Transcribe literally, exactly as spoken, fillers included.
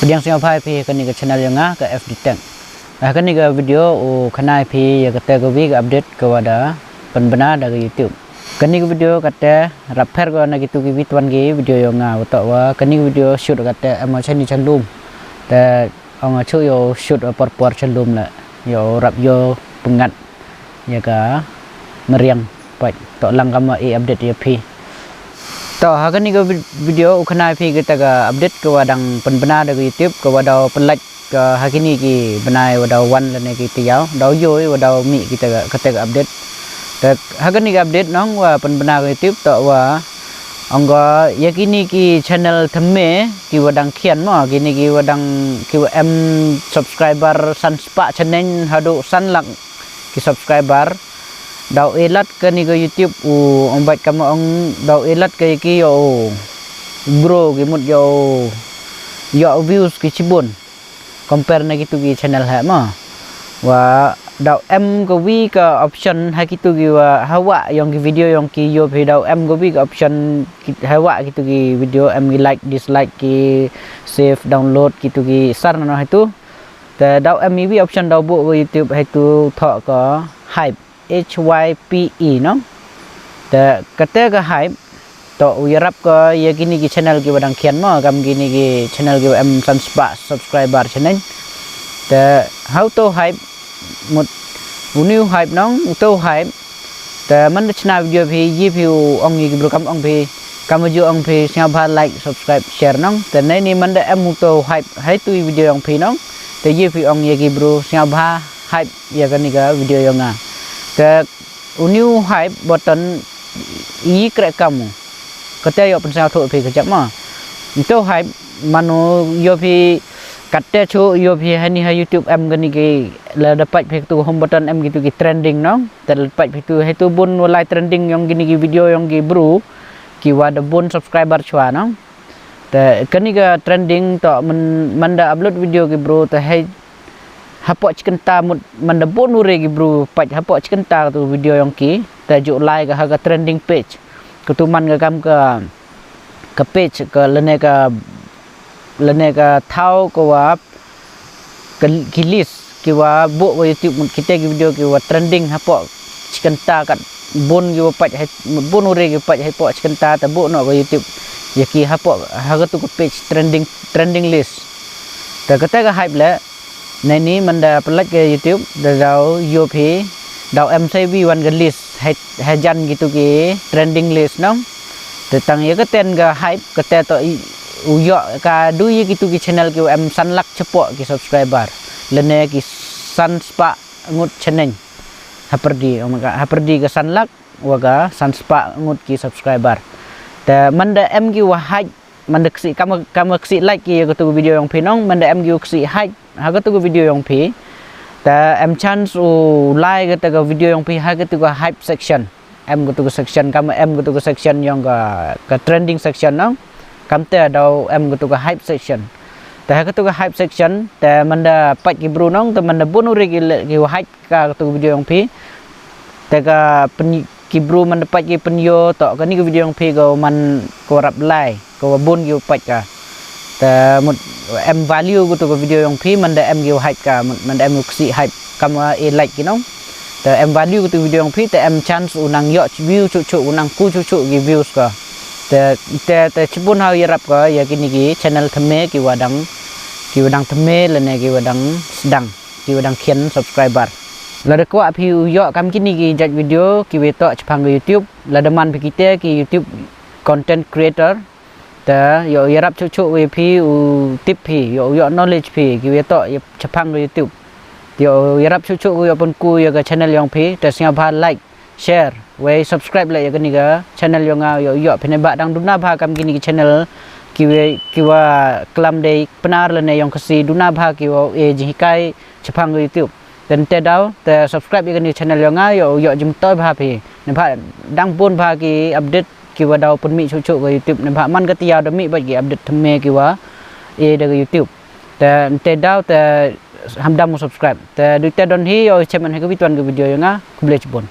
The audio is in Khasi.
Pdiang sngewbha ïa phi ha kane ka channel ïa nga ka F D Tech. Ha kane ka video u khana ïa phi ïa kata ka wi ka update ka wa da pynbna da ka YouTube. Kane ka video kata rap pher ko na kitu ki wi twan ki video ïa nga, wa toh wa kane ka video shoot kata em wa chani chalum. Te ong a chu ïa u shoot a por por chalum la ïa u rap ïa pyngngad ïa ka mariang. Pait, toh lang ka ma i update ïa phi. Toh ha kane ka vid-, video u khana ïa phi kita ka update ka wa dang pynbna da ka YouTube ka wa daw pynlait ka ha kini ki bnai wa daw wan lane ki tiaw daw yoi wa daw mih kita ka, kata ka update. Te ha kane ka update nong wa pynbna ka YouTube toh wa ong ko ïa kini ki channel thymme ki wa dang khian mo, kini ki wa dang ki wa em subscriber san spah chaneng haduh san lak ki subscriber. Daw elat kani ka YouTube u ong bait kama ong daw elat ka ki ïa u grow ki mut ïa u ïa u views ki chibun. Compare na kitu ki channel ha ma. Wa daw em ka wi ka option ha kitu ki wa hawa ïong ki video ïong ki ïoh phi daw em ka wi ka option ki, hawa kitu ki video em ki like, dislike, ki save, download kitu ki sar na no ha tu. Te daw em i wi option daw bu ka YouTube ha tu thoh ka hype, H Y P E no. Te kata ka hype toh u ïarap ka ïa kini ki channel ki wa dang khian mo, kam kini ki channel ki wa em san spah subscriber chaneng. Te ha u to hype mut u new hype nong, u to hype. Te man da chna video phi, ïa phi u ong ïa ki bru kam ong phi, kam ju ong phi sngewbha like, subscribe, share nong. Te nei ni man da em u to hype ha tu i video ong phi nong. Te ïa phi ong ïa ki bru sngewbha hype ïa kani ka video ïong nga. Te u new hype button i krek kam u. Kata ïoh pynsngewthuh phi ka jak ma. Nto hype mano ïoh phi kata chu ïoh phi hani ha YouTube em kani ki la da pait phi tu home button em kitu ki trending nong. Te la pait phi tu ha tu bun walai trending ïong kini ki video ïong ki bru ki wa da bun subscriber chwa nong. Te kani ka trending to man, man da upload video ki bru te hai hapoh chikenta mut man da bun u re ki bru pait hapoh chikenta tu video ïong ki te ju lai ka ha ka trending page. Ka tu man ka kam ka, ka page ka lane ka, lane ka thaw ka wa ka ki list ki wa bu wa YouTube mut kita ki video ki wa trending hapoh chikenta kat bun ki wa pait hai mut bun u re ki pait hapoh chikenta te bu no ka YouTube ïa ki hapoh ha ka tu ka page trending, trending list. Te kata ka hype le nei ni man da pynlait ka YouTube da daw ïoh phi daw em sai wi wan ka list hai, hai jan kitu ki trending list nong. Te tang ïa ka ten ka hype kata to i u ïoh ka du ïa kitu ki channel ki wa em san lak chapoh ki subscriber lane ki san spah ngut chaneng. Haperdi ong ka haperdi ka san lak wa ka san spah ngut ki subscriber. Te man da em ki wa haj man da ksi kam, kam ksi like ki ïa ka tu video ïong phi nong man da em ki wa ksi haj ha ka tu video ïong phi. Te em chance u lai kata ka video ïong phi ha ka tu ka hype section. Em ka tu ka section kam em ka tu ka section ïong ka, ka trending section nong. Kam te daw em ka tu ka hype section. Te ha ka tu ka hype section te man da pait ki bru nong te man da bun u re ki le, ki wa haj ka, ka tu ka video ïong phi. Te ka pyn ki bru man da pait ki pynïoh to kani ka video ïong phi ka man ka wa rap lai. Ka wa bun ki u pait ka. Te mut em value ka tu ka video ïong phi man da em ki u hype ka mut man da em u ksi hype kam wa e like ki nong. Te em value ka tu video ïong phi te em chance u nang ïoh view chuh chuh u nang ku chuh chuh ki views ka. Te, te, te chibun ha u ïarap ka ïa kini ki channel thymme ki wa dang, ki wa dang thymme lane ki wa dang sdang, ki wa dang khian subscriber. Lada kwah phi u ïoh kam kini ki jait video ki wa toh chaphang ka YouTube, lada man phi kita ki YouTube content creator. Te ïoh ïarap chuh chuh wi phi u tip phi, ïoh ïoh knowledge phi ki wi toh ïa chaphang ka YouTube. Ïoh ïarap chuh chuh wi ïoh pynku ïa ka channel ïong phi, te sngewbha like, share, wei subscribe la ïa kani ka channel ïong nga ïoh ïoh phi ne ba dang duna bha kam kini ki channel ki wi ki wa klam dei Pnar lane ïong Khasi duna bha ki wa e jinghikai chaphang ka YouTube. Te nte daw te subscribe ïa kani channel ïong nga ïoh ïoh jingmyntoi bha phi. Ne bha dang bun bha ki update ki wa daw pynmih chuh chuh ka YouTube ne bha man ka tiaw da mih bad ki update thymme ki wa e da ka YouTube. Te nte daw te hamdam u subscribe. Te du te don hi ïoh chem an ha ka wi twan ka video ïong nga. Khublei chibun.